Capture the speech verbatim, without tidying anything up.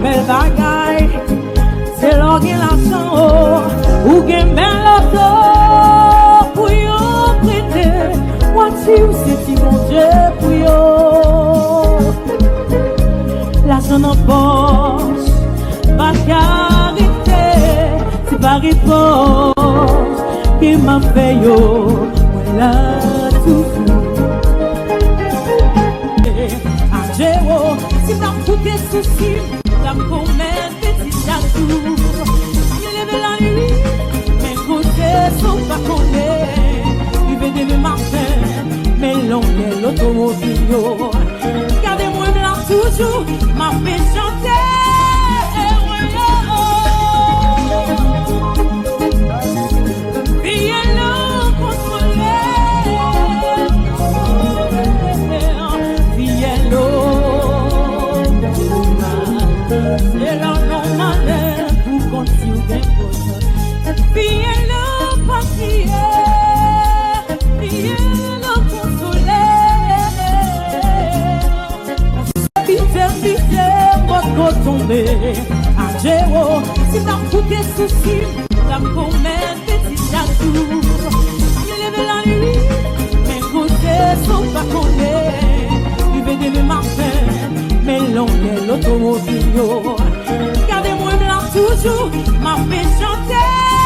Bèl bagay, se lè w gen lajan, o, ou gen bèl oto pou yo prete. W ap di w se ti Bondye pou yo. Lajan nan pòch, pa ka rete, se pa repòch ke m ap fè yo, mwen la toujou. Adje wo, si m t ap koute sousi m, m t ap komèt betiz chak jou. M leve lannwit, men kote sa w pa konnen. Rive demen maten, men longè lotomobil yo. Gade mwen m la toujou, m ap chante. Fiyèl ou konsole. Fiyèl ou se lè w nan malè pou konn si w gen pwoblèm. Fiyèl ou pa kriye. Fiyèl ou konsole. Pite, pite, m potko tonbe. Adje wo, si m t ap koute sousi m, m t ap komèt betiz chak jou. M leve lannwit, men kote sa w pa konnen. Rive demen maten, men longè lotomobil yo. Gade mwen m la toujou, m ap chante.